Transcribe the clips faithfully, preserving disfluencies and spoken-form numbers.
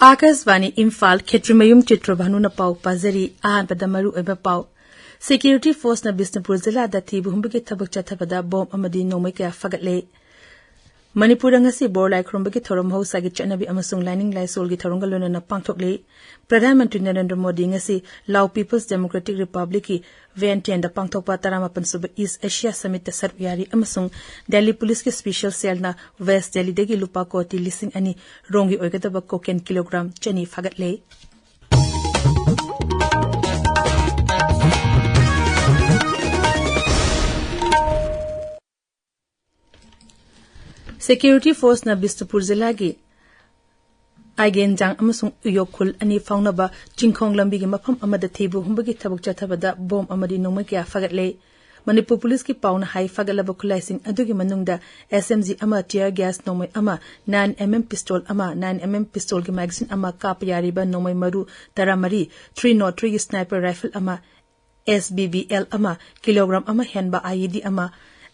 ꯑꯥꯀꯥꯁꯕꯥꯅꯤ ꯏꯝꯐꯥꯜ, ꯈꯦꯇ꯭ꯔꯤꯃꯌꯨꯝ ꯆꯤꯇ꯭ꯔꯚꯥꯅꯨꯅ ꯄꯥꯎ ꯄꯥꯖꯔꯤ꯫ ꯑꯍꯥꯟꯕꯗ ꯃꯔꯨꯑꯣꯏꯕ ꯄꯥꯎ꯫ ꯁꯦꯀ꯭ꯌꯨꯔꯤꯇꯤ ꯐꯣꯔꯁꯅ ꯕꯤꯁꯅꯨꯄꯨꯔ ꯖꯤꯂꯥꯗ ꯊꯤꯕ ꯍꯨꯝꯕꯒꯤ ꯊꯕꯛ ꯆꯠꯊꯕꯗ ꯕꯣꯝ ꯑꯃꯗꯤ ꯅꯣꯡꯃꯩ ꯀꯌꯥ ꯐꯥꯒꯠꯂꯦ꯫ ꯃꯅꯤꯄꯨꯔꯗ ꯉꯁꯤ ꯕꯣꯔ ꯂꯥꯏ ꯈꯨꯔꯨꯝꯕꯒꯤ ꯊꯧꯔꯝ ꯃꯍꯧꯁꯥꯒꯤ ꯆꯠꯅꯕꯤ ꯑꯃꯁꯨꯡ ꯂꯥꯏꯅꯤꯡ ꯂꯥꯏꯁꯣꯜꯒꯤ ꯊꯧꯔꯝꯒ ꯂꯣꯏꯅꯅ ꯄꯥꯡꯊꯣꯛꯂꯤ꯫ ꯄ꯭ꯔꯙꯥꯟ ꯃꯟꯇ꯭ꯔꯤ ꯅꯔꯦꯟꯗ꯭ꯔ ꯃꯣꯗꯤ ꯉꯁꯤ ꯂꯥꯎ ꯄꯤꯄꯜꯁ ꯗꯦꯃꯣꯀ꯭ꯔꯦꯇꯤꯛ ꯔꯤꯄꯕ꯭ꯂꯤꯛꯀꯤ ꯚꯤꯌꯦꯟꯇꯤꯌꯟꯗ ꯄꯥꯡꯊꯣꯛꯄ ꯇꯔꯥꯃꯥꯄꯟ ꯁꯨꯕ ꯏꯁ ꯑꯦꯁꯤꯌꯥ ꯁꯃꯤꯠꯇ ꯁꯔꯨꯛ ꯌꯥꯔꯤ ꯑꯃꯁꯨꯡ ꯗꯦꯜꯂꯤ ꯄꯨꯂꯤꯁꯀꯤ ꯁ꯭ꯄꯦꯁꯤꯌꯦꯜ ꯁꯦꯜꯅ ꯋꯦꯁ ꯗꯦꯜꯂꯤꯗꯒꯤ ꯂꯨꯄꯥ ꯀꯣꯇꯤ ꯂꯤꯁꯤꯡ ꯑꯅꯤ ꯔꯣꯝꯒꯤ ꯑꯣꯏꯒꯗꯕ ꯀꯣꯀꯦꯟ ꯀꯤꯂꯣꯒ꯭ꯔꯥꯝ ꯆꯅꯤ ꯐꯥꯒꯠꯂꯦ꯫ ꯁꯦꯀ꯭ꯌꯨꯔꯤꯇꯤ ꯐꯣꯔꯁꯅ ꯕꯤꯁꯅꯨꯄꯨꯔ ꯖꯤꯂꯥꯒꯤ ꯑꯥꯏꯒꯦꯟꯖꯥꯡ ꯑꯃꯁꯨꯡ ꯎꯌꯣꯛ ꯈꯨꯜ ꯑꯅꯤ ꯐꯥꯎꯅꯕ ꯆꯤꯡꯈꯣꯡ ꯂꯝꯕꯤꯒꯤ ꯃꯐꯝ ꯑꯃꯗ ꯊꯤꯕ ꯍꯨꯝꯕꯒꯤ ꯊꯕꯛ ꯆꯠꯊꯕꯗ ꯕꯣꯝ ꯑꯃꯗꯤ ꯅꯣꯡꯃꯩ ꯀꯌꯥ ꯐꯥꯒꯠꯂꯦ꯫ ꯃꯅꯤꯄꯨꯔ ꯄꯨꯂꯤꯁꯀꯤ ꯄꯥꯎꯅ ꯍꯥꯏ, ꯐꯥꯒꯠꯂꯕ ꯈꯨꯠꯂꯥꯏꯁꯤꯡ ꯑꯗꯨꯒꯤ ꯃꯅꯨꯡꯗ ꯑꯦꯁ ꯑꯦꯝ ꯖꯤ ꯑꯃ, ꯇꯤꯌꯔ ꯒ꯭ꯌꯥꯁ ꯅꯣꯡꯃꯩ ꯑꯃ, ꯅꯥꯏꯟ ꯑꯦꯝ ꯑꯦꯝ ꯄꯤꯁꯇꯣꯜ ꯑꯃ, ꯅꯥꯏꯟ ꯑꯦꯝ ꯑꯦꯝ ꯄꯤꯁꯇꯣꯜꯒꯤ ꯃꯦꯒꯥꯖꯤꯟ ꯑꯃ, ꯀꯥꯞꯄ ꯌꯥꯔꯤꯕ ꯅꯣꯡꯃꯩ ꯃꯔꯨ ꯇꯔꯥꯃꯔꯤ, ꯊ꯭ꯔꯤ ꯅꯣꯠ ꯊ꯭ꯔꯤꯒꯤ ꯁ꯭ꯅꯥꯏꯄꯔ ꯔꯥꯏꯐꯜ ꯑꯃ, ꯑꯦꯁ ꯕꯤ ꯕꯤ ꯑꯦꯜ ꯑꯃ, ꯀꯤꯂꯣꯒ꯭ꯔꯥꯝ ꯑꯃ ꯍꯦꯟꯕ ꯑꯥꯏ ꯏ ꯗꯤ ꯑꯃ,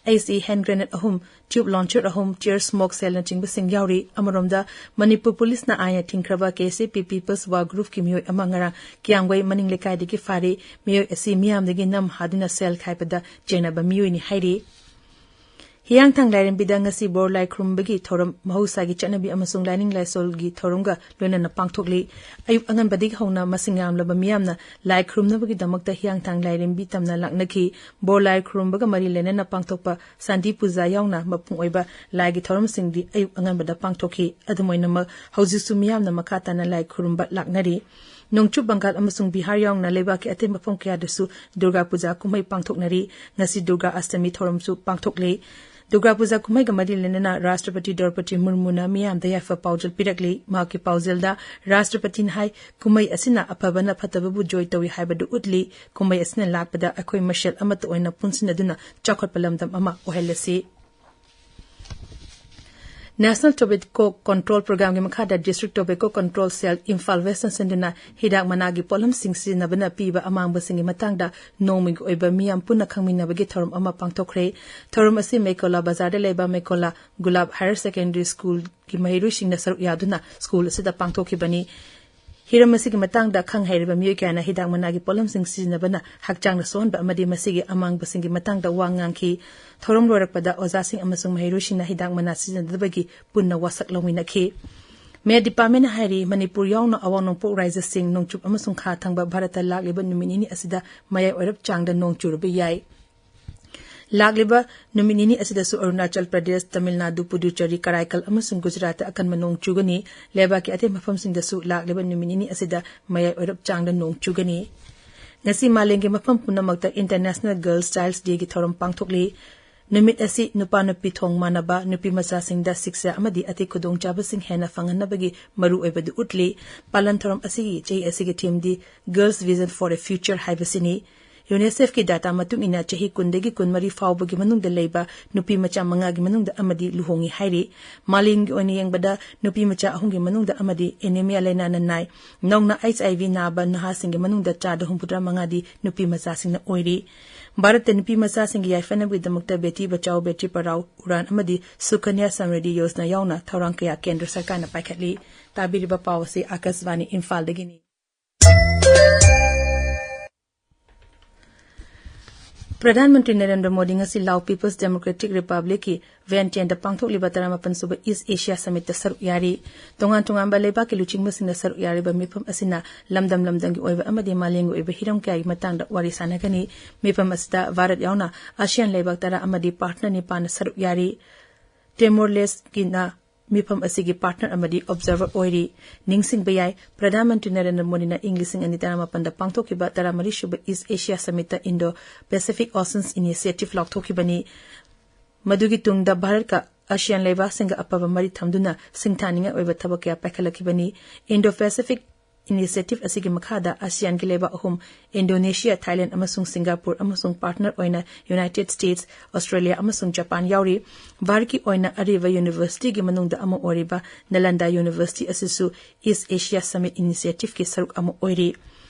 ꯑꯩꯆ ꯏ ꯍꯦꯟ ꯒ꯭ꯔꯦꯅꯦꯗ ꯑꯍꯨꯝ, ꯇ꯭ꯌꯨꯕ ꯂꯣꯟꯆꯔ ꯑꯍꯨꯝ, ꯇꯤꯌꯔ ꯁ꯭ꯃꯣꯛ ꯁꯦꯜꯅꯆꯤꯡꯕꯁꯤꯡ ꯌꯥꯎꯔꯤ꯫ ꯑꯃꯔꯣꯝꯗ, ꯃꯅꯤꯄꯨꯔ ꯄꯨꯂꯤꯁꯅ ꯑꯥꯏꯟꯅ ꯊꯤꯡꯈ꯭ꯔꯕ ꯀꯦ ꯑꯦꯁ ꯑꯦ ꯄꯤ ꯄꯤꯄꯜꯁ ꯋꯥꯔ ꯒ꯭ꯔꯨꯞꯀꯤ ꯃꯤꯑꯣꯏ ꯑꯃ ꯉꯔꯥꯡ ꯀꯤꯌꯥꯝꯒꯩ ꯃꯅꯤꯡ ꯂꯩꯀꯥꯏꯗꯒꯤ ꯐꯥꯔꯤ꯫ ꯃꯤꯑꯣꯏ ꯑꯁꯤ ꯃꯤꯌꯥꯝꯗꯒꯤ ꯅꯝ ꯍꯥꯗꯨꯅ ꯁꯦꯜ ꯈꯥꯏꯕꯗ ꯆꯦꯟꯅꯕ ꯃꯤꯑꯣꯏꯅꯤ ꯍꯥꯏꯔꯤ꯫ ꯍꯤꯌꯥꯡꯊꯥꯡ ꯂꯥꯏꯔꯦꯝꯕꯤꯗ ꯉꯁꯤ ꯕꯣꯔ ꯂꯥꯏ ꯈꯨꯔꯨꯝꯕꯒꯤ ꯊꯧꯔꯝ ꯃꯍꯧꯁꯥꯒꯤ ꯆꯠꯅꯕꯤ ꯑꯃꯁꯨꯡ ꯂꯥꯏꯅꯤꯡ ꯂꯥꯏꯁꯣꯜꯒꯤ ꯊꯧꯔꯝꯒ ꯂꯣꯏꯅꯅ ꯄꯥꯡꯊꯣꯛꯂꯤ꯫ ꯑꯌꯨꯛ ꯑꯉꯟꯕꯗꯒꯤ ꯍꯧꯅ ꯃꯁꯤꯡ ꯌꯥꯝꯂꯕ ꯃꯤꯌꯥꯝꯅ ꯂꯥꯏ ꯈꯨꯔꯨꯝꯅꯕꯒꯤꯗꯃꯛꯇ ꯍꯤꯌꯥꯡꯊꯥꯡ ꯂꯥꯏꯔꯦꯝꯕꯤ ꯇꯝꯅ ꯂꯥꯛꯅꯈꯤ꯫ ꯕꯣꯔ ꯂꯥꯏ ꯈꯨꯔꯨꯝꯕꯒ ꯃꯔꯤ ꯂꯩꯅꯅ ꯄꯥꯡꯊꯣꯛꯄ ꯁꯥꯟꯇꯤ ꯄꯨꯖꯥ ꯌꯥꯎꯅ ꯃꯄꯨꯡ ꯑꯣꯏꯕ ꯂꯥꯏꯒꯤ ꯊꯧꯔꯝꯁꯤꯡꯗꯤ ꯑꯌꯨꯛ ꯑꯉꯟꯕꯗ ꯄꯥꯡꯊꯣꯛꯈꯤ꯫ ꯑꯗꯨꯝ ꯑꯣꯏꯅꯃꯛ, ꯍꯧꯖꯤꯛꯁꯨ ꯃꯤꯌꯥꯝꯅ ꯃꯈꯥ ꯇꯥꯅ ꯂꯥꯏ ꯈꯨꯔꯨꯝꯕ ꯂꯥꯛꯅꯔꯤ꯫ ꯅꯣꯡꯆꯨꯞ ꯕꯪꯒꯥꯜ ꯑꯃꯁꯨꯡ ꯕꯤꯍꯥꯔ ꯌꯥꯎꯅ ꯂꯩꯕꯥꯛꯀꯤ ꯑꯇꯩ ꯃꯐꯝ ꯀꯌꯥꯗꯁꯨ ꯗꯨꯔꯒꯥ ꯄꯨꯖꯥ ꯀꯨꯝꯍꯩ ꯄꯥꯡꯊꯣꯛꯅꯔꯤ꯫ ꯉꯁꯤ ꯗꯨꯔꯒꯥ ꯑꯁꯇꯃꯤ ꯊꯧꯔꯝꯁꯨ ꯄꯥꯡꯊꯣꯛꯂꯤ꯫ ꯗꯨꯔꯒꯥ ꯄꯨꯖꯥ ꯀꯨꯝꯍꯩꯒ ꯃꯔꯤ ꯂꯩꯅꯅ ꯔꯥꯁꯇ꯭ꯔꯄꯇꯤ ꯗ꯭ꯔꯧꯄꯗꯤ ꯃꯨꯔꯃꯨꯅ ꯃꯤꯌꯥꯝꯗ ꯌꯥꯏꯐ ꯄꯥꯎꯖꯦꯜ ꯄꯤꯔꯛꯂꯤ꯫ ꯃꯍꯥꯛꯀꯤ ꯄꯥꯎꯖꯦꯜꯗ ꯔꯥꯁꯇ꯭ꯔꯄꯇꯤꯅ ꯍꯥꯏ, ꯀꯨꯝꯍꯩ ꯑꯁꯤꯅ ꯑꯐꯕꯅ ꯐꯠꯇꯕꯕꯨ ꯖꯣꯏ ꯇꯧꯏ ꯍꯥꯏꯕꯗꯨ ꯎꯠꯂꯤ꯫ ꯀꯨꯝꯍꯩ ꯑꯁꯤꯅ ꯂꯥꯛꯄꯗ ꯑꯩꯈꯣꯏ ꯃꯁꯦꯜ ꯑꯃꯠꯇ ꯑꯣꯏꯅ ꯄꯨꯟꯁꯤꯟꯅꯗꯨꯅ ꯆꯥꯎꯈꯠꯄ ꯂꯝꯗꯝ ꯑꯃ ꯑꯣꯏꯍꯜꯂꯁꯤ꯫ National Tobacco Control Programꯒꯤ ꯃꯈꯥꯗ District Tobacco Control Cell Imphal ꯋꯦꯁꯅ ꯁꯤꯟꯗꯨꯅ ꯍꯤꯗꯥꯛ ꯃꯅꯥꯒꯤ ꯄꯣꯠꯂꯝꯁꯤꯡ ꯁꯤꯖꯤꯟꯅꯕꯅ ꯄꯤꯕ ꯑꯃꯥꯡꯕꯁꯤꯡꯒꯤ ꯃꯇꯥꯡꯗ ꯅꯣꯡꯃꯒꯤ ꯑꯣꯏꯕ ꯃꯤꯌꯥꯝ ꯄꯨꯟꯅ ꯈꯪꯃꯤꯟꯅꯕꯒꯤ ꯊꯧꯔꯝ ꯑꯃ ꯄꯥꯡꯊꯣꯛꯈ꯭ꯔꯦ꯫ ꯊꯧꯔꯝ ꯑꯁꯤ ꯃꯩꯀꯣꯂꯥ ꯕꯖꯥꯔꯗ ꯂꯩꯕ ꯃꯩꯀꯣꯂꯥ ꯒꯨꯂꯥꯞ ꯍꯥꯌꯔ ꯁꯦꯀꯦꯟꯗꯔꯤ ꯁ꯭ꯀꯨꯜꯒꯤ ꯃꯍꯩꯔꯣꯏꯁꯤꯡꯅ ꯁꯔꯨꯛ ꯌꯥꯗꯨꯅ ꯁ꯭ꯀꯨꯜ ꯑꯁꯤꯗ ꯄꯥꯡꯊꯣꯛꯈꯤꯕꯅꯤ꯫ ꯍꯤꯔꯝ ꯑꯁꯤꯒꯤ ꯃꯇꯥꯡꯗ ꯈꯪ ꯍꯩꯔꯕ ꯃꯤꯑꯣꯏ ꯀꯌꯥꯅ ꯍꯤꯗꯥꯛ ꯃꯅꯥꯒꯤ ꯄꯣꯠꯂꯝꯁꯤꯡ ꯁꯤꯖꯤꯟꯅꯕꯅ ꯍꯛꯆꯥꯡꯗ ꯁꯣꯛꯍꯟꯕ ꯑꯃꯗꯤ ꯃꯁꯤꯒꯤ ꯑꯃꯥꯡꯕꯁꯤꯡꯒꯤ ꯃꯇꯥꯡꯗ ꯋꯥ ꯉꯥꯡꯈꯤ꯫ ꯊꯧꯔꯝ ꯂꯣꯏꯔꯛꯄꯗ ꯑꯣꯖꯥꯁꯤꯡ ꯑꯃꯁꯨꯡ ꯃꯍꯩꯔꯣꯏꯁꯤꯡꯅ ꯍꯤꯗꯥꯛ ꯃꯅꯥ ꯁꯤꯖꯤꯟꯅꯗꯕꯒꯤ ꯄꯨꯟꯅ ꯋꯥꯁꯛ ꯂꯧꯃꯤꯟꯅꯈꯤ꯫ ꯃꯦꯠ ꯗꯤꯄꯥꯔꯠꯃꯦꯟꯅ ꯍꯥꯏꯔꯤ, ꯃꯅꯤꯄꯨꯔ ꯌꯥꯎꯅ ꯑꯋꯥꯡ ꯅꯣꯡꯄꯣꯛ ꯔꯥꯏꯖ꯭ꯌꯁꯤꯡ, ꯅꯣꯡꯆꯨꯞ ꯑꯃꯁꯨꯡ ꯈꯥ ꯊꯪꯕ ꯚꯥꯔꯠꯇ ꯂꯥꯛꯂꯤꯕ ꯅꯨꯃꯤꯠ ꯅꯤꯅꯤ ꯑꯁꯤꯗ ꯃꯌꯥꯏ ꯑꯣꯏꯔꯞ ꯆꯥꯡꯗ ꯅꯣꯡ ꯆꯨꯔꯕ ꯌꯥꯏ꯫ ꯂꯥꯛꯂꯤꯕ ꯅꯨꯃꯤꯠ ꯅꯤꯅꯤ ꯑꯁꯤꯗꯁꯨ ꯑꯔꯨꯅꯥꯆꯜ ꯄ꯭ꯔꯗꯦꯁ, ꯇꯥꯃꯤꯜ ꯅꯥꯗꯨ, ꯄꯨꯗꯨꯆꯦꯔꯤ, ꯀꯔꯥꯏꯀꯜ ꯑꯃꯁꯨꯡ ꯒꯨꯖꯔꯥꯠꯇ ꯑꯀꯟꯕ ꯅꯣꯡ ꯆꯨꯒꯅꯤ꯫ ꯂꯩꯕꯥꯛꯀꯤ ꯑꯇꯩ ꯃꯐꯝꯁꯤꯡꯗꯁꯨ ꯂꯥꯛꯂꯤꯕ ꯅꯨꯃꯤꯠ ꯅꯤꯅꯤ ꯑꯁꯤꯗ ꯃꯌꯥꯏ ꯑꯣꯏꯔꯞ ꯆꯥꯡꯗ ꯅꯣꯡ ꯆꯨꯒꯅꯤ꯫ ꯉꯁꯤ ꯃꯥꯂꯦꯝꯒꯤ ꯃꯐꯝ ꯄꯨꯝꯅꯃꯛꯇ International Girls Child Dayꯒꯤ ꯊꯧꯔꯝ ꯄꯥꯡꯊꯣꯛꯂꯤ꯫ ꯅꯨꯃꯤꯠ ꯑꯁꯤ ꯅꯨꯄꯥ ꯅꯨꯄꯤ ꯊꯣꯡ ꯃꯥꯟꯅꯕ, ꯅꯨꯄꯤ ꯃꯆꯥꯁꯤꯡꯗ ꯁꯤꯛꯁꯥ ꯑꯃꯗꯤ ꯑꯇꯩ ꯈꯨꯗꯣꯡꯆꯥꯕꯁꯤꯡ ꯍꯦꯟꯅ ꯐꯪꯍꯟꯅꯕꯒꯤ ꯃꯔꯨꯑꯣꯏꯕꯗꯨ ꯎꯠꯂꯤ꯫ ꯄꯥꯂꯟ ꯊꯧꯔꯝ ꯑꯁꯤꯒꯤ ꯆꯍꯤ ꯑꯁꯤꯒꯤ ꯊꯤꯝꯗꯤ Girls Vision for a Future ꯍꯥꯏꯕꯁꯤꯅꯤ꯫ UNICEFꯀꯤ data ꯃꯇꯨꯡ ꯏꯟꯅ ꯆꯍꯤ ꯀꯨꯟꯗꯒꯤ ꯀꯨꯟꯃꯔꯤ ꯐꯥꯎꯕꯒꯤ ꯃꯅꯨꯡꯗ ꯂꯩꯕ ꯅꯨꯄꯤ ꯃꯆꯥ ꯃꯉꯥꯒꯤ ꯃꯅꯨꯡꯗ ꯑꯃꯗꯤ ꯂꯨꯍꯣꯡꯉꯤ ꯍꯥꯏꯔꯤ꯫ ꯃꯥꯂꯦꯝꯒꯤ ꯑꯣꯏꯅ ꯌꯦꯡꯕꯗ ꯅꯨꯄꯤ ꯃꯆꯥ ꯑꯍꯨꯝꯒꯤ ꯃꯅꯨꯡꯗ ꯑꯃꯗꯤ anemia ꯂꯥꯏꯅꯥꯅ ꯅꯥꯏ꯫ ꯅꯧꯅ HIV ꯅꯥꯕ ꯅꯍꯥꯁꯤꯡꯒꯤ ꯃꯅꯨꯡꯗ ꯆꯥꯗ ꯍꯨꯝꯐꯨꯇꯔꯥ ꯃꯉꯥꯗꯤ ꯅꯨꯄꯤ ꯃꯆꯥꯁꯤꯡꯅ ꯑꯣꯏꯔꯤ꯫ ꯚꯥꯔꯠꯇ ꯅꯨꯄꯤ ꯃꯆꯥꯁꯤꯡꯒꯤ ꯌꯥꯏꯐꯅꯕꯒꯤꯗꯃꯛꯇ Beti Bachao Beti Padhao Udan ꯑꯃꯗꯤ ꯁꯨꯀꯟꯌꯥ ꯁꯃ꯭ꯔꯤꯗꯤ ꯌꯣꯖꯅꯥ ꯌꯥꯎꯅ ꯊꯧꯔꯥꯡ ꯀꯌꯥ ꯀꯦꯟꯗ꯭ꯔ ꯁꯔꯀꯥꯔꯅ ꯄꯥꯏꯈꯠꯂꯤ꯫ ꯇꯥꯕꯤꯔꯤꯕ ꯄꯥꯎ ꯑꯁꯤ ꯑꯥꯀꯥꯁꯕꯥꯅꯤ ꯏꯝꯐꯥꯜꯗꯒꯤꯅꯤ꯫ ꯄ꯭ꯔꯙꯥꯟ ꯃꯟꯇ꯭ꯔꯤ ꯅꯔꯦꯟꯗ꯭ꯔ ꯃꯣꯗꯤ ꯉꯁꯤ ꯂꯥꯎ People's Democratic Republicꯀꯤ ꯚꯤꯌꯦꯟꯇꯤꯌꯟꯗ ꯄꯥꯡꯊꯣꯛꯂꯤꯕ ꯇꯔꯥꯃꯥꯄꯟ ꯁꯨꯕ East Asia Summitꯇ ꯁꯔꯨꯛ ꯌꯥꯔꯤ꯫ ꯇꯣꯉꯥꯟ ꯇꯣꯉꯥꯟꯕ ꯂꯩꯕꯥꯛꯀꯤ ꯂꯨꯆꯤꯡꯕꯁꯤꯡꯅ ꯁꯔꯨꯛ ꯌꯥꯔꯤꯕ ꯃꯤꯐꯝ ꯑꯁꯤꯅ ꯂꯝꯗꯝ ꯂꯝꯗꯝꯒꯤ ꯑꯣꯏꯕ ꯑꯃꯗꯤ ꯃꯥꯂꯦꯝꯒꯤ ꯑꯣꯏꯕ ꯍꯤꯔꯝ ꯀꯌꯥꯒꯤ ꯃꯇꯥꯡꯗ ꯋꯥꯔꯤ ꯁꯥꯟꯅꯒꯅꯤ꯫ ꯃꯤꯐꯝ ꯑꯁꯤꯗ ꯚꯥꯔꯠ ꯌꯥꯎꯅ ASEAN ꯂꯩꯕꯥꯛ ꯇꯔꯥ ꯑꯃꯗꯤ partner ꯅꯤꯄꯥꯟꯅ ꯁꯔꯨꯛ ꯌꯥꯔꯤ꯫ ꯇꯤꯃꯣꯔ-ꯂꯦꯁꯀꯤꯅ ꯃꯤꯐꯝ ꯑꯁꯤꯒꯤ partner ꯑꯃꯗꯤ observer ꯑꯣꯏꯔꯤ꯫ ꯅꯤꯡꯁꯤꯡꯕ ꯌꯥꯏ, ꯄ꯭ꯔꯙꯥꯟ ꯃꯟꯇ꯭ꯔꯤ ꯅꯔꯦꯟꯗ꯭ꯔ ꯃꯣꯗꯤꯅ ꯏꯪ ꯂꯤꯁꯤꯡ ꯑꯅꯤ ꯇꯔꯥꯃꯥꯄꯟꯗ ꯄꯥꯡꯊꯣꯛꯈꯤꯕ ꯇꯔꯥꯃꯔꯤ ꯁꯨꯕ East Asia Summitꯇ Indo Pacific Oceans Initiative ꯂꯥꯎꯊꯣꯛꯈꯤꯕꯅꯤ꯫ ꯃꯗꯨꯒꯤ ꯇꯨꯡꯗ ꯚꯥꯔꯠꯀ ASEAN ꯂꯩꯕꯥꯛꯁꯤꯡꯒ ꯑꯐꯕ ꯃꯔꯤ ꯊꯝꯗꯨꯅ ꯁꯤꯡꯊꯥꯅꯤꯡꯉꯥꯏ ꯑꯣꯏꯕ ꯊꯕꯛ ꯀꯌꯥ ꯄꯥꯏꯈꯠꯂꯛꯈꯤꯕꯅꯤ꯫ Indo Pacific initiative ꯑꯁꯤꯒꯤ ꯃꯈꯥꯗ ASEANꯒꯤ ꯂꯩꯕꯥꯛ ꯑꯍꯨꯝ, Indonesia, Thailand ꯑꯃꯁꯨꯡ Singapore ꯑꯃꯁꯨꯡ partner ꯑꯣꯏꯅ United States, Australia ꯑꯃꯁꯨꯡ Japan ꯌꯥꯎꯔꯤ꯫ ꯚꯥꯔꯠꯀꯤ ꯑꯣꯏꯅ ꯑꯔꯤꯕ universityꯒꯤ ꯃꯅꯨꯡꯗ ꯑꯃ ꯑꯣꯏꯔꯤꯕ Nalanda University ꯑꯁꯤꯁꯨ East Asia Summit initiativeꯀꯤ ꯁꯔꯨꯛ ꯑꯃ ꯑꯣꯏꯔꯤ꯫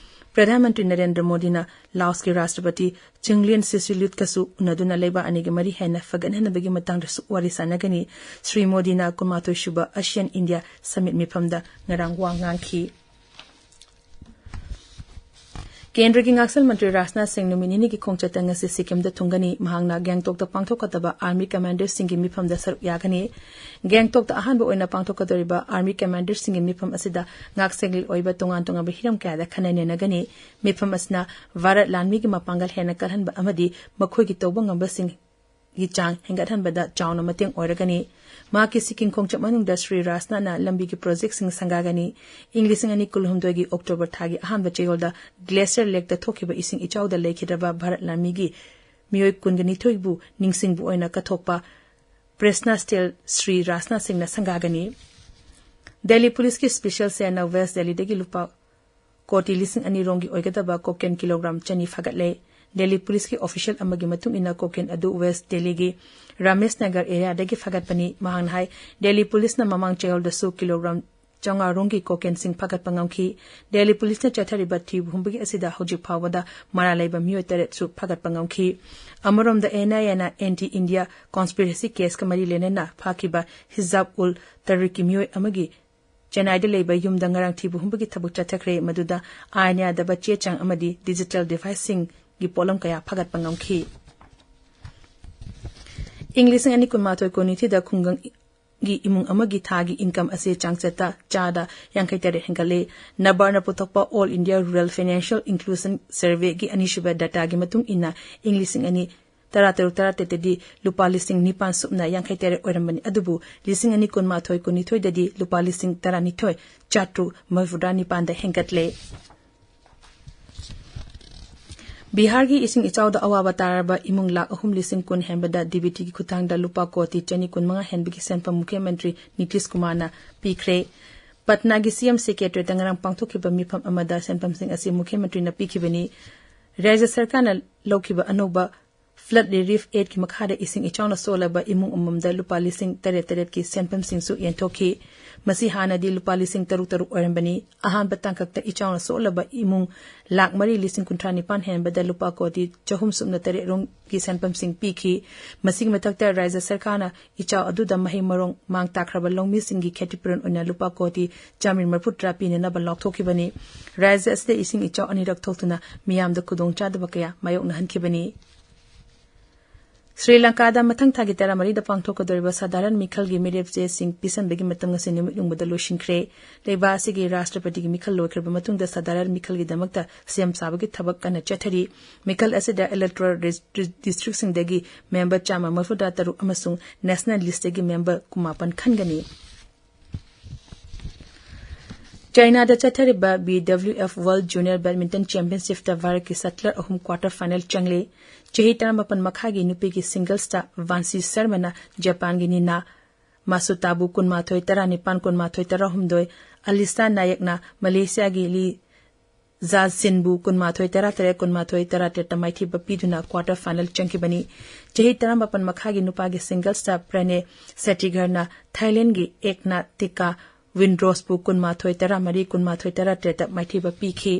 ꯄ꯭ꯔꯙꯥꯟ ꯃꯟꯇ꯭ꯔꯤ ꯅꯔꯦꯟꯗ꯭ꯔ ꯃꯣꯗꯤꯅ ꯂꯥꯑꯣꯁꯀꯤ ꯔꯥꯁꯇ꯭ꯔꯄꯇꯤ ꯆꯤꯡꯂꯦꯟ ꯁꯤꯁꯤꯂꯨꯠꯀꯁꯨ ꯎꯅꯗꯨꯅ ꯂꯩꯕꯥꯛ ꯑꯅꯤꯒꯤ ꯃꯔꯤ ꯍꯦꯟꯅ ꯐꯒꯠꯍꯟꯅꯕꯒꯤ ꯃꯇꯥꯡꯗꯁꯨ ꯋꯥꯔꯤ ꯁꯥꯟꯅꯒꯅꯤ꯫ ꯁ꯭ꯔꯤ ꯃꯣꯗꯤꯅ ꯀꯨꯟꯃꯥꯊꯣꯏ ꯁꯨꯕ ASEAN India Summit ꯃꯤꯐꯝꯗ ꯉꯔꯥꯡ ꯋꯥ ꯉꯥꯡꯈꯤ꯫ ꯀꯦꯟꯗ꯭ꯔꯒꯤ ꯉꯥꯛꯁꯦꯜ ꯃꯟꯇ꯭ꯔꯤ ꯔꯥꯖꯅꯥꯊ ꯁꯤꯡ ꯅꯨꯃꯤꯠ ꯅꯤꯅꯤꯒꯤ ꯈꯣꯡꯆꯠꯇ ꯉꯁꯤ ꯁꯤꯛꯀꯤꯝꯗ ꯊꯨꯡꯒꯅꯤ꯫ ꯃꯍꯥꯛꯅ ꯒꯦꯡꯇꯣꯛꯇ ꯄꯥꯡꯊꯣꯛꯀꯗꯕ army commanderꯁꯤꯡꯒꯤ ꯃꯤꯐꯝꯗ ꯁꯔꯨꯛ ꯌꯥꯒꯅꯤ꯫ ꯒꯦꯡꯇꯣꯛꯇ ꯑꯍꯥꯟꯕ ꯑꯣꯏꯅ ꯄꯥꯡꯊꯣꯛꯀꯗꯧꯔꯤꯕ army commanderꯁꯤꯡꯒꯤ ꯃꯤꯐꯝ ꯑꯁꯤꯗ ꯉꯥꯛꯁꯦꯜꯒꯤ ꯑꯣꯏꯕ ꯇꯣꯉꯥꯟ ꯇꯣꯉꯥꯟꯕ ꯍꯤꯔꯝ ꯀꯌꯥꯗ ꯈꯟꯅ ꯅꯩꯅꯒꯅꯤ꯫ ꯃꯤꯐꯝ ꯑꯁꯤꯅ ꯚꯥꯔꯠ ꯂꯥꯟꯃꯤꯒꯤ ꯃꯄꯥꯡꯒꯜ ꯍꯦꯟꯅ ꯀꯜꯍꯟꯕ ꯑꯃꯗꯤ ꯃꯈꯣꯏꯒꯤ ꯇꯧꯕ ꯉꯝꯕꯁꯤꯡ ꯒꯤ ꯆꯥꯡ ꯍꯦꯟꯒꯠꯍꯟꯕꯗ ꯆꯥꯎꯅ ꯃꯇꯦꯡ ꯑꯣꯏꯔꯒꯅꯤ꯫ ꯃꯍꯥꯛꯀꯤ ꯁꯤꯛꯀꯤꯝ ꯈꯣꯡꯆꯠ ꯃꯅꯨꯡꯗ ꯁ꯭ꯔꯤ ꯔꯥꯖꯅꯥꯊꯅ ꯂꯝꯕꯤꯒꯤ projectꯁꯤꯡ ꯁꯪꯒꯥꯒꯅꯤ꯫ ꯏꯪ ꯂꯤꯁꯤꯡ ꯑꯅꯤ ꯀꯨꯟꯍꯨꯝꯗꯣꯏꯒꯤ October ꯊꯥꯒꯤ ꯑꯍꯥꯟꯕ ꯆꯌꯣꯜꯗ Glacier Lakeꯇ ꯊꯣꯛꯈꯤꯕ ꯏꯁꯤꯡ ꯏꯆꯥꯎꯗ ꯂꯩꯈꯤꯗ꯭ꯔꯕ ꯚꯥꯔꯠ ꯂꯥꯟꯃꯤꯒꯤ ꯃꯤꯑꯣꯏ ꯀꯨꯟꯒ ꯅꯤꯊꯣꯏꯕꯨ ꯅꯤꯡꯁꯤꯡꯕ ꯑꯣꯏꯅ ꯀꯠꯊꯣꯛꯄ Prerna Stele ꯁ꯭ꯔꯤ ꯔꯥꯖꯅꯥꯊ ꯁꯤꯡꯅ ꯁꯪꯒꯥꯒꯅꯤ꯫ ꯗꯦꯜꯂꯤ ꯄꯨꯂꯤꯁꯀꯤ special cellꯅ West Delhiꯗꯒꯤ ꯂꯨꯄꯥ ꯀꯣꯇꯤ ꯂꯤꯁꯤꯡ ꯑꯅꯤ ꯔꯣꯝꯒꯤ ꯑꯣꯏꯒꯗꯕ cocaine kilogram ꯆꯅꯤ ꯐꯥꯒꯠꯂꯦ꯫ ꯗꯦꯜꯂꯤ ꯄꯨꯂꯤꯁꯀꯤ official ꯑꯃꯒꯤ ꯃꯇꯨꯡ ꯏꯟꯅ cocaine ꯑꯗꯨ West Delhiꯒꯤ ꯔꯥꯃꯦꯁ ꯅꯒꯔ areaꯗꯒꯤ ꯐꯥꯒꯠꯄꯅꯤ꯫ ꯃꯍꯥꯛꯅ ꯍꯥꯏ, ꯗꯦꯜꯂꯤ ꯄꯨꯂꯤꯁꯅ ꯃꯃꯥꯡ ꯆꯌꯣꯜꯗꯁꯨ kilogram ꯆꯥꯝꯃꯉꯥ ꯔꯣꯝꯒꯤ cocaineꯁꯤꯡ ꯐꯥꯒꯠꯄ ꯉꯝꯈꯤ꯫ ꯗꯦꯜꯂꯤ ꯄꯨꯂꯤꯁꯅ ꯆꯠꯊꯔꯤꯕ ꯊꯤꯕ ꯍꯨꯝꯕꯒꯤ ꯑꯁꯤꯗ ꯍꯧꯖꯤꯛ ꯐꯥꯎꯕꯗ ꯃꯔꯥꯜ ꯂꯩꯕ ꯃꯤꯑꯣꯏ ꯇꯔꯦꯠꯁꯨ ꯐꯥꯒꯠꯄ ꯉꯝꯈꯤ꯫ ꯑꯃꯔꯣꯝꯗ, NIAꯅ anti India conspiracy caseꯀ ꯃꯔꯤ ꯂꯩꯅꯅ ꯐꯥꯈꯤꯕ ꯍꯤꯖꯥꯕ ꯎꯜ ꯇꯍꯔꯤꯔꯀꯤ ꯃꯤꯑꯣꯏ ꯑꯃꯒꯤ ꯆꯦꯟꯅꯥꯏꯗ ꯂꯩꯕ ꯌꯨꯝꯗ ꯉꯔꯥꯡ ꯊꯤꯕ ꯍꯨꯝꯕꯒꯤ ꯊꯕꯛ ꯆꯠꯊꯈ꯭ꯔꯦ, ꯃꯗꯨꯗ ꯑꯥꯏꯟ ꯌꯥꯗꯕ ꯆꯦ ꯆꯥꯡ ꯑꯃꯗꯤ digital deviceꯁꯤꯡꯒꯤ ꯄꯣꯠꯂꯝ ꯀꯌꯥ ꯐꯥꯒꯠꯄ ꯉꯝꯈꯤ꯫ ꯏꯪ ꯂꯤꯁꯤꯡ ꯑꯅꯤ ꯀꯨꯟꯃꯥꯊꯣꯏ ꯀꯨꯟꯅꯤꯊꯣꯏꯗ ꯈꯨꯡꯒꯪꯒꯤ ꯏꯃꯨꯡ ꯑꯃꯒꯤ ꯊꯥꯒꯤ income ꯑꯁꯤ ꯆꯥꯡꯆꯠꯇ ꯆꯥꯗ ꯌꯥꯡꯈꯩ ꯇꯔꯦꯠ ꯍꯦꯟꯒꯠꯂꯦ꯫ NABARDꯅ ꯄꯨꯊꯣꯛꯄ All India Rural Financial Inclusion Surveyꯒꯤ ꯑꯅꯤꯁꯨꯕ dataꯒꯤ ꯃꯇꯨꯡ ꯏꯟꯅ, ꯏꯪ ꯂꯤꯁꯤꯡ ꯑꯅꯤ ꯇꯔꯥꯇꯔꯨꯛ ꯇꯔꯥꯇꯔꯦꯠꯇꯗꯤ ꯂꯨꯄꯥ ꯂꯤꯁꯤꯡ ꯅꯤꯄꯥꯟ ꯁꯨꯞꯅ ꯌꯥꯡꯈꯩ ꯇꯔꯦꯠ ꯑꯣꯏꯔꯝꯕꯅꯤ, ꯑꯗꯨꯕꯨ ꯂꯤꯁꯤꯡ ꯑꯅꯤ ꯀꯨꯟꯃꯥꯊꯣꯏ ꯀꯨꯟꯅꯤꯊꯣꯏꯗꯗꯤ ꯂꯨꯄꯥ ꯂꯤꯁꯤꯡ ꯇꯔꯥꯅꯤꯊꯣꯏ ꯆꯥꯇ꯭ꯔꯨꯛ ꯃꯔꯤꯐꯨꯇꯔꯥ ꯅꯤꯄꯥꯟꯗ ꯍꯦꯟꯒꯠꯂꯦ꯫ ꯕꯤꯍꯥꯔꯒꯤ ꯏꯁꯤꯡ ꯏꯆꯥꯎꯗ ꯑꯋꯥꯕ ꯇꯥꯔꯕ ꯏꯃꯨꯡ ꯂꯥꯈ ꯑꯍꯨꯝ ꯂꯤꯁꯤꯡ ꯀꯨꯟ ꯍꯦꯟꯕꯗ DBTꯒꯤ ꯈꯨꯠꯊꯥꯡꯗ ꯂꯨꯄꯥ ꯀꯣꯇꯤ ꯆꯅꯤ ꯀꯨꯟꯃꯉꯥ ꯍꯦꯟꯕꯒꯤ ꯁꯦꯟꯐꯝ ꯃꯨꯈ꯭ꯌ ꯃꯟꯇ꯭ꯔꯤ ꯅꯤꯇꯤꯁ ꯀꯨꯃꯥꯔꯅ ꯄꯤꯈ꯭ꯔꯦ꯫ ꯄꯠꯅꯥꯒꯤ ꯁꯤꯑꯦꯝ ꯁꯦꯀ꯭ꯔꯦꯇꯔꯤꯌꯦꯠꯇ ꯉꯔꯥꯡ ꯄꯥꯡꯊꯣꯛꯈꯤꯕ ꯃꯤꯐꯝ ꯑꯃꯗ ꯁꯦꯟꯐꯝꯁꯤꯡ ꯑꯁꯤ ꯃꯨꯈ꯭ꯌ ꯃꯟꯇ꯭ꯔꯤꯅ ꯄꯤꯈꯤꯕꯅꯤ꯫ ꯔꯥꯖ꯭ꯌ ꯁꯔꯀꯥꯔꯅ ꯂꯧꯈꯤꯕ ꯑꯅꯧꯕ flood relief aidꯀꯤ ꯃꯈꯥꯗ ꯏꯁꯤꯡ ꯏꯆꯥꯎꯅ ꯁꯣꯛꯂꯕ ꯏꯃꯨꯡ ꯑꯃꯃꯝꯗ ꯂꯨꯄꯥ ꯂꯤꯁꯤꯡ ꯇꯔꯦꯠ ꯇꯔꯦꯠꯀꯤ ꯁꯦꯟꯐꯝꯁꯤꯡꯁꯨ ꯌꯦꯟꯊꯣꯛꯈꯤ꯫ ꯃꯁꯤ ꯍꯥꯟꯅꯗꯤ ꯂꯨꯄꯥ ꯂꯤꯁꯤꯡ ꯇꯔꯨꯛ ꯇꯔꯨꯛ ꯑꯣꯏꯔꯝꯕꯅꯤ꯫ ꯑꯍꯥꯟꯕ ꯇꯥꯡꯀꯛꯇ ꯏꯆꯥꯎꯅ ꯁꯣꯛꯂꯕ ꯏꯃꯨꯡ ꯂꯥꯈ ꯃꯔꯤ ꯂꯤꯁꯤꯡ ꯀꯨꯟꯊ꯭ꯔꯥ ꯅꯤꯄꯥꯟ ꯍꯦꯟꯕꯗ ꯂꯨꯄꯥ ꯀꯣꯇꯤ ꯆꯍꯨꯝ ꯁꯨꯞꯅ ꯇꯔꯦꯠ ꯔꯣꯝꯒꯤ ꯁꯦꯟꯐꯝꯁꯤꯡ ꯄꯤꯈꯤ꯫ ꯃꯁꯤꯒꯤ ꯃꯊꯛꯇ ꯔꯥꯖ꯭ꯌ ꯁꯔꯀꯥꯔꯅ ꯏꯆꯥꯎ ꯑꯗꯨꯗ ꯃꯍꯩ ꯃꯔꯣꯡ ꯃꯥꯡ ꯇꯥꯛꯈ꯭ꯔꯕ ꯂꯧꯃꯤꯁꯤꯡꯒꯤ ꯈꯦꯇꯤꯄꯨꯔꯟ ꯑꯣꯏꯅ ꯂꯨꯄꯥ ꯀꯣꯇꯤ ꯆꯥꯃꯔꯤ ꯃꯔꯤꯐꯨꯇꯔꯥ ꯄꯤꯅꯅꯕ ꯂꯥꯎꯊꯣꯛꯈꯤꯕꯅꯤ꯫ ꯔꯥꯖ꯭ꯌ ꯑꯁꯤꯗ ꯏꯁꯤꯡ ꯏꯆꯥꯎ ꯑꯅꯤꯔꯛ ꯊꯣꯛꯇꯨꯅ ꯃꯤꯌꯥꯝꯗ ꯈꯨꯗꯣꯡꯆꯥꯗꯕ ꯀꯌꯥ ꯃꯥꯌꯣꯛꯅꯍꯟꯈꯤꯕꯅꯤ꯫ ꯁ꯭ꯔꯤ ꯂꯪꯀꯥꯗ ꯃꯊꯪ ꯊꯥꯒꯤ ꯇꯔꯥꯃꯔꯤꯗ ꯄꯥꯡꯊꯣꯛꯀꯗꯧꯔꯤꯕ ꯁꯥꯙꯥꯔꯟ ꯃꯤꯈꯜꯒꯤ ꯃꯤꯔꯦꯞ ꯆꯦꯁꯤꯡ ꯄꯤꯁꯟꯕꯒꯤ ꯃꯇꯝ ꯉꯁꯤ ꯅꯨꯃꯤꯠ ꯌꯨꯡꯕꯗ ꯂꯣꯏꯁꯤꯟꯈ꯭ꯔꯦ꯫ ꯂꯩꯕꯥꯛ ꯑꯁꯤꯒꯤ ꯔꯥꯁꯇ꯭ꯔꯄꯇꯤꯒꯤ ꯃꯤꯈꯜ ꯂꯣꯏꯈ꯭ꯔꯕ ꯃꯇꯨꯡꯗ ꯁꯥꯙꯥꯔꯟ ꯃꯤꯈꯜꯒꯤꯗꯃꯛꯇ ꯁꯦꯝ ꯁꯥꯕꯒꯤ ꯊꯕꯛ ꯀꯟꯅ ꯆꯠꯊꯔꯤ꯫ ꯃꯤꯈꯜ ꯑꯁꯤꯗ electoral ꯗꯤꯁꯇ꯭ꯔꯤꯛꯁꯤꯡꯗꯒꯤ ꯃꯦꯝꯕꯔ ꯆꯥꯝꯃ ꯃꯔꯤꯐꯨꯇꯔꯥ ꯇꯔꯨꯛ ꯑꯃꯁꯨꯡ ꯅꯦꯁꯅꯦꯜ ꯂꯤꯁꯇꯒꯤ ꯃꯦꯝꯕꯔ ꯀꯨꯟꯃꯥꯄꯟ ꯈꯟꯒꯅꯤ꯫ ꯆꯥꯏꯅꯥꯗ ꯆꯠꯊꯔꯤꯕ BWF World Junior Badminton Championshipꯇ ꯚꯥꯔꯠꯀꯤ ꯁꯠꯂꯔ ꯑꯍꯨꯝ quarter final ꯆꯪꯂꯦ꯫ ꯆꯍꯤ ꯇꯔꯥꯃꯥꯄꯟ ꯃꯈꯥꯒꯤ ꯅꯨꯄꯤꯒꯤ ꯁꯤꯡꯒꯜꯁꯇ ꯚꯥꯟꯁꯤ ꯁꯔꯃꯅ ꯖꯄꯥꯟꯒꯤ ꯅꯤꯅꯥ ꯃꯥꯁꯨꯇꯥꯕꯨ ꯀꯨꯟꯃꯥꯊꯣꯏ ꯇꯔꯥꯅꯤꯄꯥꯟ, ꯀꯨꯟꯃꯥꯊꯣꯏ ꯇꯔꯥꯍꯨꯝꯗꯣꯏ, ꯑꯂꯤꯁꯥ ꯅꯥꯌꯛꯅ ꯃꯂꯦꯁꯤꯌꯥꯒꯤ ꯂꯤ ꯖꯥꯁꯤꯟꯕꯨ ꯀꯨꯟꯃꯥꯊꯣꯏ ꯇꯔꯥꯇꯔꯦꯠ, ꯀꯨꯟꯃꯥꯊꯣꯏ ꯇꯔꯥꯇꯔꯦꯠꯇ ꯃꯥꯏꯊꯤꯕ ꯄꯤꯗꯨꯅ quarter final ꯆꯪꯈꯤꯕꯅꯤ꯫ ꯆꯍꯤ ꯇꯔꯥꯃꯥꯄꯟ ꯃꯈꯥꯒꯤ ꯅꯨꯄꯥꯒꯤ ꯁꯤꯡꯒꯜꯁꯇ ꯄ꯭ꯔꯅꯦ ꯁꯦꯇꯤꯒꯔꯅ ꯊꯥꯏꯂꯦꯟꯒꯤ ꯑꯦꯛꯅꯥ ꯇꯤꯀꯥ ꯋꯤꯟꯗ꯭ꯔꯣꯁꯄꯨ ꯀꯨꯟꯃꯥꯊꯣꯏ ꯇꯔꯥꯃꯔꯤ, ꯀꯨꯟꯃꯥꯊꯣꯏ ꯇꯔꯥꯇꯔꯦꯠꯇ ꯃꯥꯏꯊꯤꯕ ꯄꯤꯈꯤ꯫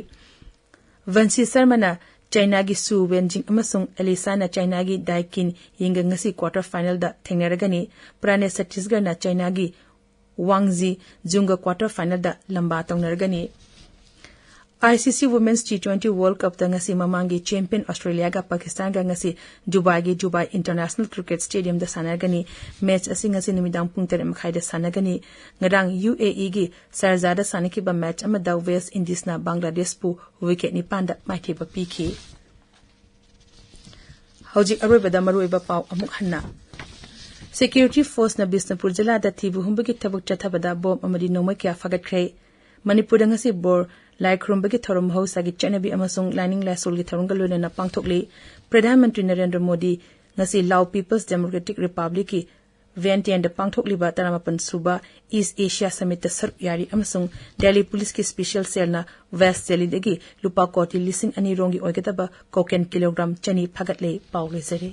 ꯚꯟꯁꯤ ꯁꯔꯃꯅ ꯆꯥꯏꯅꯥꯒꯤ ꯁꯨ ꯋꯦꯟꯖꯤꯡ ꯑꯃꯁꯨꯡ ꯑꯦꯂꯤꯁꯥꯅ ꯆꯥꯏꯅꯥꯒꯤ ꯗꯥꯏ ꯀꯤꯟ ꯌꯤꯡꯒ ꯉꯁꯤ quarter finalꯗ ꯊꯦꯡꯅꯔꯒꯅꯤ꯫ ꯄ꯭ꯔꯅꯦ ꯁꯇꯤꯁꯒꯔꯅ ꯆꯥꯏꯅꯥꯒꯤ ꯋꯥꯡ ꯖꯤ ꯖꯨꯡꯒ quarter finalꯗ ꯂꯝꯕꯥ ꯇꯧꯅꯔꯒꯅꯤ꯫ ICC Women's T twenty World Cupꯇ ꯉꯁꯤ ꯃꯃꯥꯡꯒꯤ champion Australiaꯒ Pakistanꯒ ꯉꯁꯤ ꯗꯨꯕꯥꯏꯒꯤ Dubai International Cricket Stadiumꯗ ꯁꯥꯟꯅꯔꯒꯅꯤ꯫ Match ꯑꯁꯤ ꯉꯁꯤ ꯅꯨꯃꯤꯗꯥꯡ ꯄꯨꯡ ꯇꯔꯦꯠ ꯃꯈꯥꯏꯗ ꯁꯥꯟꯅꯒꯅꯤ꯫ ꯉꯔꯥꯡ UAEꯒꯤ ꯁꯥꯔꯖꯥꯗ ꯁꯥꯟꯅꯈꯤꯕ match ꯑꯃꯗ West Indiesꯅ ꯕꯪꯒ꯭ꯂꯥꯗꯦꯁꯄꯨ wicket ꯅꯤꯄꯥꯟꯗ ꯃꯥꯏꯊꯤꯕ ꯄꯤꯈꯤ꯫ ꯍꯧꯖꯤꯛ ꯑꯔꯣꯏꯕꯗ ꯃꯔꯨꯑꯣꯏꯕ ꯄꯥꯎ ꯑꯃꯨꯛ ꯍꯟꯅ꯫ Security Forceꯅ ꯕꯤꯁꯅꯨꯄꯨꯔ ꯖꯤꯂꯥꯗ ꯊꯤꯕ ꯍꯨꯝꯕꯒꯤ ꯊꯕꯛ ꯆꯠꯊꯕꯗ bomb ꯑꯃꯗꯤ ꯅꯣꯡꯃꯩ ꯀꯌꯥ ꯐꯥꯒꯠꯈ꯭ꯔꯦ꯫ ꯃꯅꯤꯄꯨꯔꯗ ꯉꯁꯤ ꯕꯣꯔ ꯂꯥꯏ ꯈꯨꯔꯨꯝꯕꯒꯤ ꯊꯧꯔꯝ ꯃꯍꯧꯁꯥꯒꯤ ꯆꯠꯅꯕꯤ ꯑꯃꯁꯨꯡ ꯂꯥꯏꯅꯤꯡ ꯂꯥꯏꯁꯣꯜꯒꯤ ꯊꯧꯔꯝꯒ ꯂꯣꯏꯅꯅ ꯄꯥꯡꯊꯣꯛꯂꯤ꯫ ꯄ꯭ꯔꯙꯥꯟ ꯃꯟꯇ꯭ꯔꯤ ꯅꯔꯦꯟꯗ꯭ꯔ ꯃꯣꯗꯤ ꯉꯁꯤ ꯂꯥꯎ People's Democratic Republicꯀꯤ ꯚꯤꯌꯦꯟꯇꯤꯌꯟꯗ ꯄꯥꯡꯊꯣꯛꯂꯤꯕ ꯇꯔꯥꯃꯥꯄꯟ ꯁꯨꯕ ꯏꯁ ꯑꯦꯁꯤꯌꯥ ꯁꯃꯤꯠꯇ ꯁꯔꯨꯛ ꯌꯥꯔꯤ ꯑꯃꯁꯨꯡ ꯗꯦꯜꯂꯤ ꯄꯨꯂꯤꯁꯀꯤ ꯁ꯭ꯄꯦꯁꯤꯌꯦꯜ ꯁꯦꯜꯅ ꯋꯦꯁ ꯗꯦꯜꯂꯤꯗꯒꯤ ꯂꯨꯄꯥ ꯀꯣꯇꯤ ꯂꯤꯁꯤꯡ ꯑꯅꯤ ꯔꯣꯝꯒꯤ ꯑꯣꯏꯒꯗꯕ ꯀꯣꯀꯦꯟ ꯀꯤꯂꯣꯒ꯭ꯔꯥꯝ ꯆꯅꯤ ꯐꯥꯒꯠꯂꯦ꯫ ꯄꯥꯎ ꯂꯣꯏꯖꯔꯦ꯫